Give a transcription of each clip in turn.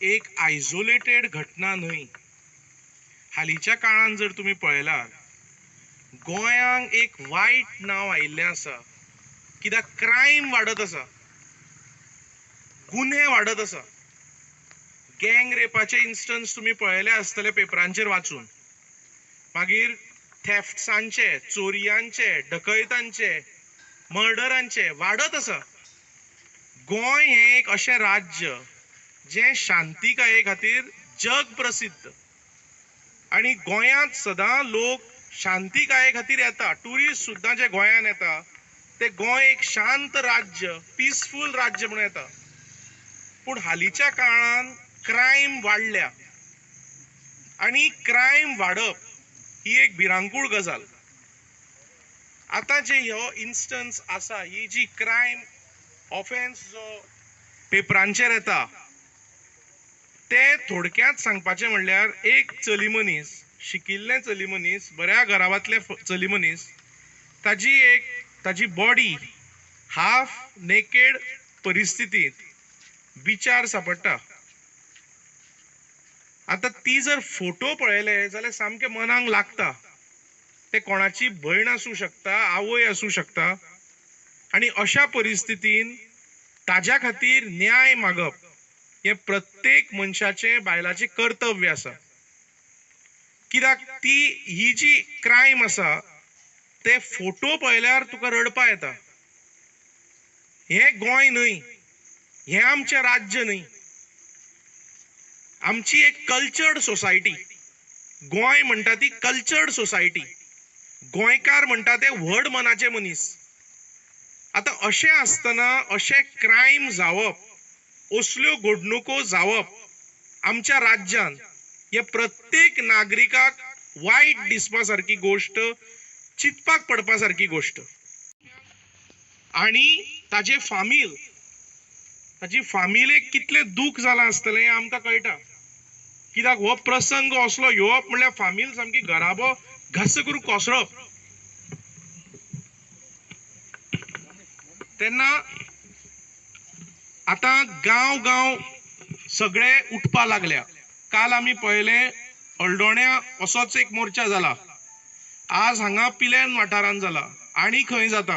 एक आयसोलेटेड घटना न्हय. हालींच्या काळान जर तुमी पळयल्यार गोंयांक एक वायट नांव आयिल्लें आसा, कित्याक क्रायम वाडत आसा, गुन्हे वाडत आसा. गँग रेपाचे इन्स्टन्स तुमी पळयले आसतले पेपरांचेर वाचून, मागीर थेफ्ट्सांचे, चोरयांचे, डकैतांचे, मर्डरांचे वाडत आसा. गोंय हें एक अशें राज्य जें शांतिकाये खातीर जग प्रसिद्ध आनी गोंयांत सदां लोक शांतिकाये खातीर येता. ट्युरिस्ट सुद्दां जे गोंयांत येता ते गोंय एक शांत राज्य, पिसफूल राज्य म्हणून येता. पूण हालींच्या काळान क्रायम वाडल्या आनी क्रायम वाडप ही एक भिरांकूळ गजाल. आतां जे हो इन्स्टन्स आसा, ही जी क्रायम ऑफेन्स जो पेपरांचेर येता ते थोडक्यांत सांगपाचें म्हणल्यार एक चली मनीस, शिकिल्लें चली मनीस, बऱ्या घराब्यांतलें चली मनीस, ताजी बॉडी हाफ नेकेड परिस्थितींत बिचार सापडटा. आतां ती जर फोटो पळयले जाल्यार सामकें मनाक लागता. ते कोणाची भयण आसूं शकता, आवय आसूं शकता. आनी अशा परिस्थितीन ताज्या खातीर न्याय मागप हें प्रत्येक मनशाचें, बायलाचें कर्तव्य आसा. कित्याक ती ही जी क्रायम आसा ते फोटो पळयल्यार तुका रडपा येता. हें गोंय न्हय, हें आमचें राज्य न्हय, आमची एक कल्चर्ड सोसायटी. गोंय म्हणटा ती कल्चर्ड सोसायटी, गोंयकार म्हणटा ते व्हड मनाचे मनीस. आतां अशें आसतना अशें क्रायम जावप, असल्यो घडणुको जावप आमच्या राज्यान हे प्रत्येक नागरिकाक वायट दिसपा सारकी गोश्ट, चिंतपाक पडपा सारकी गोश्ट. आनी ताजे फामील, ताजी फामिलेक कितलें दूख जालां आसतलें हें आमकां कळटा. कित्याक हो प्रसंग असलो येवप म्हणल्यार फामील सामकी घराबो घस्स करून कोसळप. तेन्ना आतां गांव गांव सगळे उठपा लागल्या. काल आमी पळयलें हळदोण्या असोच एक मोर्चा जाला, आज हांगा पिलेन वाठारांत जाला आनी खंय जाता.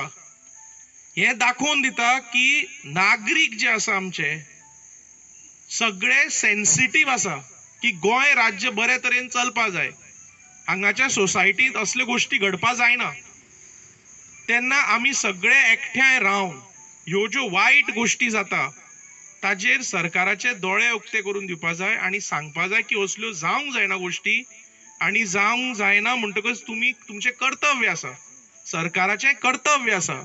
हें दाखोवन दिता की नागरीक जे आसा आमचे सगळे सेन्सिटीव आसा की गोंय राज्य बरे तरेन चलपा जाय, हांगाच्या सोसायटींत असल्यो गोश्टी घडपा जायना. तेन्ना आमी सगळे एकठांय रावन ह्यो ज्यो वायट गोश्टी जाता ताजेर सरकाराचे दोळे उक्ते करून दिवपा जाय आनी सांगपा जाय की असल्यो जावंक जायना गोश्टी, आनी जावंक जायना म्हणटकच तुमी तुमचें कर्तव्य आसा, सरकाराचें कर्तव्य आसा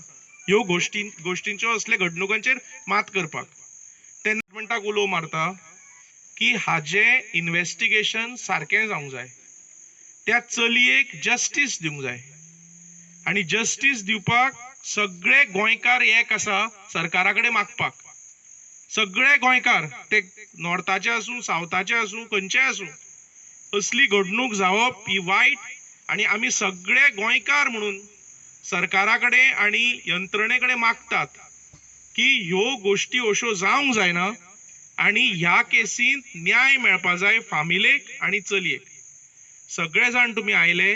ह्यो गोश्टींच्यो असल्या घडणुकांचेर मात करपाक. तेन्ना गव्हर्मेंटाक उलो मारता की हाजें इन्वेस्टिगेशन सारकें जावंक जाय, त्या चलयेक जस्टीस दिवंक जाय आनी जस्टीस दिवपाक सगळे गोंयकार एक आसा सरकारा कडेन मागपाक. सगळे गोंयकार, ते नॉर्थाचे आसूं, सावथाचे आसूं, खंयचे आसूं, असली घडणूक जावप ही वायट आनी आमी सगळे गोंयकार म्हणून सरकारा कडेन आनी यंत्रणे कडेन मागतात की ह्यो गोश्टी अश्यो जावंक जायना आनी ह्या केसींत न्याय मेळपा जाय फामिलेक आनी चलयेक. सगळे जाण तुमी आयले.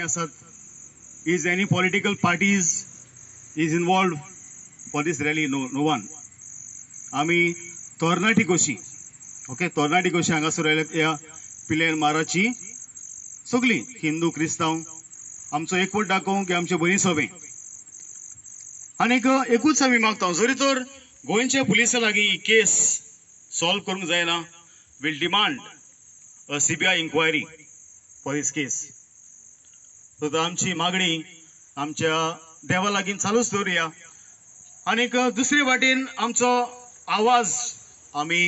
आसात. Is any political parties is involved for this rally? No, no one. आमी तरणाटी कशी, ओके, तरणाटी कशी हांगासर आयल्यात ह्या पिलेन माराची सगळीं हिंदू क्रिस्तांव आमचो एकवट दाखोवंक की आमचे भयणी सोबें. आनीक एकूच आमी मागता, जरी तर गोंयच्या पुलिसा लागीं ही केस सॉल्व करूंक जायना, we'll demand a CBI inquiry for this case. So आमची मागणी आमच्या देवा लागीं चालूच दवरुया. आनीक दुसरे वाटेन आमचो आवाज आमी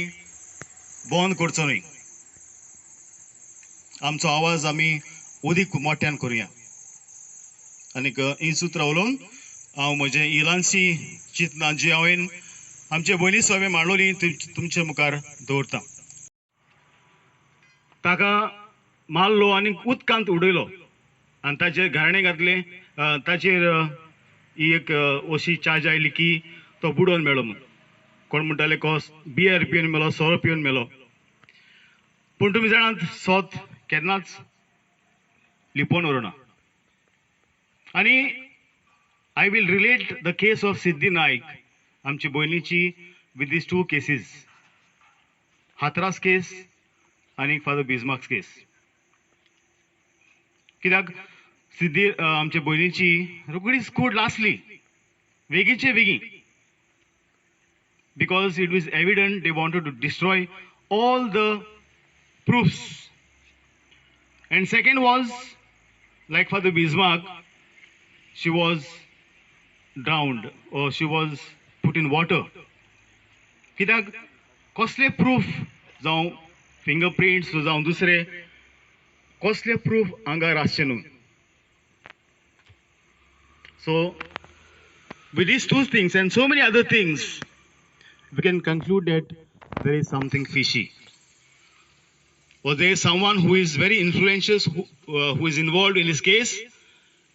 बंद करचो न्हय, आमचो आवाज आमी अदीक मोठ्यान करुया. आनीक ही सुत्रां उलोवन हांव म्हजें इलानशी चिंतनां जी हांवें आमचे भयणी सोबे मांडलोली तुमचे मुखार दवरता. ताका मारलो आनी उदकांत उडयलो आनी ताचेर घारणें घातलें. ताचेर ही एक अशी चार्ज आयली की तो बुडोवन मेळो म्हूण. कोण म्हणटाले कोस बियर पिवन मेलो, सोरो पिवन मेलो. पूण तुमी जाणात, सोत केन्नाच लिपोवन उरना. आनी I will relate the case of Siddhi Naik, आमची भयणीची, with these two cases, Hathras case आनी फादर बिस्मार्क्स केस. कित्याक सिद्धी आमच्या भयणीची रोखडीच कूड लासली वेगीचे वेगीं, because it was evident they wanted to destroy all the proofs. And second was, like Father Bismarck, she was drowned or she was put in water. कित्याक कसले proof, जावं finger prints, जावं दुसरे कसले प्रूफ आंगार आसचे न्हू. So with these two things and so many other things, we can conclude that there is something fishy. Or there is someone who is very influential, who is involved in this case,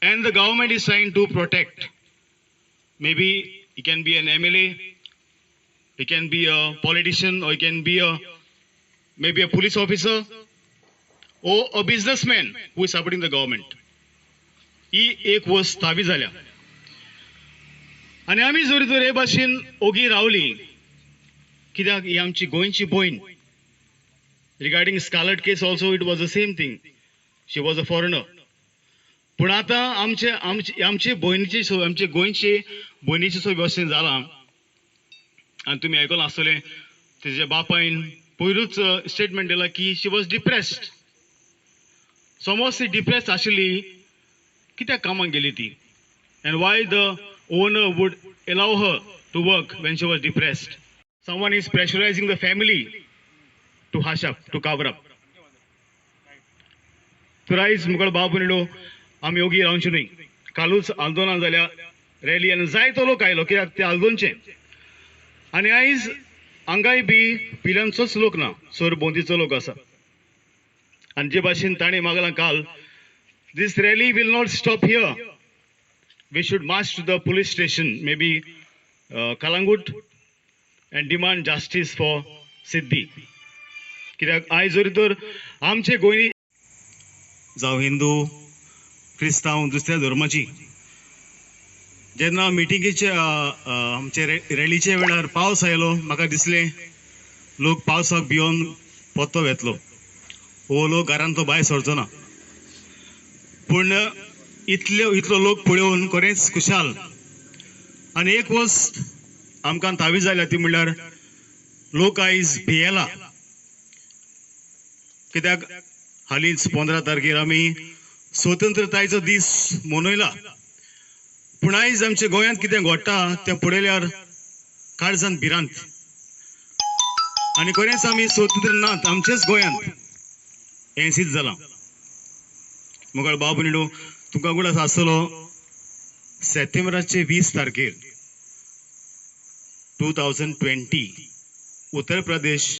and the government is trying to protect. Maybe he can be an MLA, he can be a politician, or he can be a maybe a police officer, or a businessman who is supporting the government. ही एक वस्त स्थापीत जाल्या आनी आमी जर तर हे भाशेन ओगी रावली, कित्याक ही आमची गोंयची भयण. Regarding Scarlet case also, it was the same thing. She was a foreigner. पूण आतां आमचे आमचे आमचे भयणीचे, आमचे गोंयचे भयणीचे सो वेवस्थेन जालां. आनी तुमी आयकलां आसतलें, तेज्या बापायन पयरूच स्टेटमेंट दिला की she was depressed. समज ती डिप्रेस्ड आशिल्ली, कित्याक कामाक गेली ती? And why the owner would allow her to work when she was depressed? Someone is pressurizing the family to hush up, to cover up. तर आयज मुखार बाब म्हणलो, आमी ओगी रावचे न्हय. कालूच आंदोलनां जाल्या, रॅली, आनी जायतो लोक आयलो, कित्याक ते आल्दोनचे. आनी आयज हांगाय बी पिल्यांचोच लोक ना, सरभोंवतीचो लोक आसा. आनी जे भाशेन ताणें मागलां काल, this rally will not stop here. We should march to the police station, maybe Calangute, and demand justice for Siddhi. कित्याक आयज जरी तर आमचे गोंय, जावं हिंदू, क्रिस्तांव, दुसऱ्या धर्माची, जेन्ना मिटिंगेचे आमचे रॅलीच्या वेळार पावस आयलो, म्हाका दिसलें लोक पावसाक भियोन परतो वेतलो, हो लोक घरान तो भायर सरचो ना. पूण इतले इतलो लोक पळोवन खरेंच खुशाल. आनी एक वस्त आमकां तावी जाल्या, ती म्हणल्यार लोक आयज भियेला, कित्याक हालींच 15 तारखेर आमी स्वतंत्रतायेचो दीस मनयला. पूण आयज आमच्या गोंयांत कितें घडटा तें पळयल्यार काळजान भिरांत. आनी खरेंच आमी स्वतंत्र नात आमचेच गोंयांत, हें सिद्ध जालां. मुखार बाबू न्हू, तुमकां उगडास आसतलो, सप्टेंबराचे 20 तारखेर 2020 उत्तर प्रदेश